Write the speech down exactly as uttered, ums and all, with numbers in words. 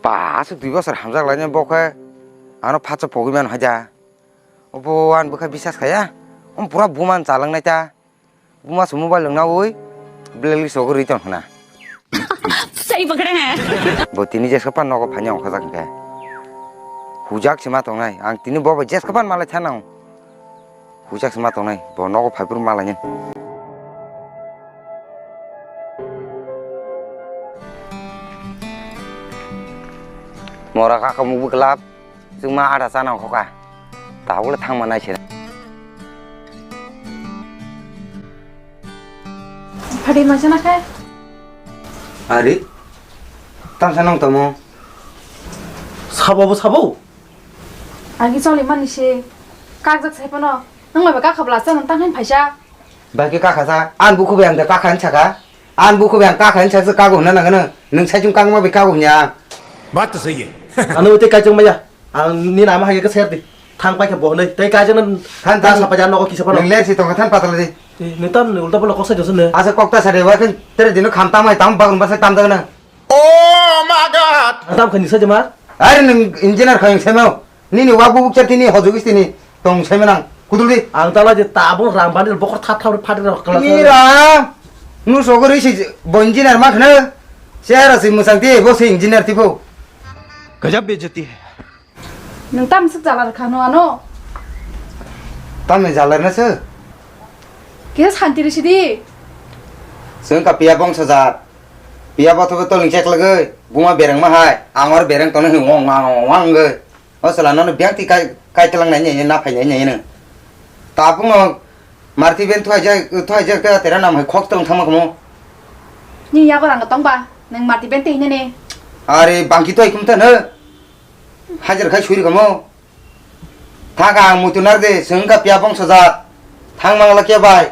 Ba, aswk dui bosor hamjak lainai bo khe ano phatsa pogwi mano hai da. Obo ani bwkha bisas khaya. Om pura buman chalangnai ta. Buma se mobile wngna ui blacklist o rwi tong khna. Sai pokra ha. Bo tini jeska pan nogo phanya ongkhajak hwnkhe. Hujak se ma tongnai. Ang tini bo bai jeska pan malai thanang. Hujak se ma tongnai. Bo nogo phaiphuru malai nang. Mora kaka mukbu kelap. Chwngma ada chana ongkhoka. Tabukle thangma naise. Phadi ma chana khe? Ari. Tamsa nong tamo. Sabo bo sabo. Agi choli mani se. Kakjak sai pano. Nang bai kakhabla chana tang hin phaisa. Baki kaka sa. An buku bai ang da kaka hin saka. An buku bai ang kaka hin saka kago hwnna nang nang. Nang sai chung kangma bai kago hwnya. Baat to sahi hai. Ano te kaichung maya. Ang ni nama hai ka ser di. Thang pai khe bo nei. Tei kaijak na Than, than than. Sapa jan nogo kisa pano. Nang ler si tong than patala di. Ni tam ni ulta pano kok sai jose ne. Asa kok ta sade wa khin tere dino kham tam hai tam bagun basa tam dagna. Oh my God. Tam khani sa jema. Are nang engineer khayang semo. Nini wa bubuk char tini hojugis tini tong semo nang. Kudul di. Ang tala je tabung ram bandil bokor thap thap phadir kala. Ni ram. Nu sogori si bo engineer ma khna. Sera si musang ti bo si engineer tipo. Gajab bejati hai. Nwng tamo swk jala rwkha no ano? Tamni jala rwna se? Kisa santi rwsidi. Chwng ka piya bongso jat. Piya bothop tolni chek lagwi buma bereng ma hai. Ang or bereng tono hi wang wang wang wang wngwi. O chwla nono biyang ti kai kai tlang nai nai na phai nai nai no. Tabung no marti ben thai jai thai jai ka tera nam hai khok tong thangma kamo. Ni yago rang tong ba. Nwng marti ben te hinani. Are bangki toi kum ta no. Hajar khai suri kamo. Thaka ang muitu nar de, chwng wngkha piya bongso jat. Thang mangla khe bai.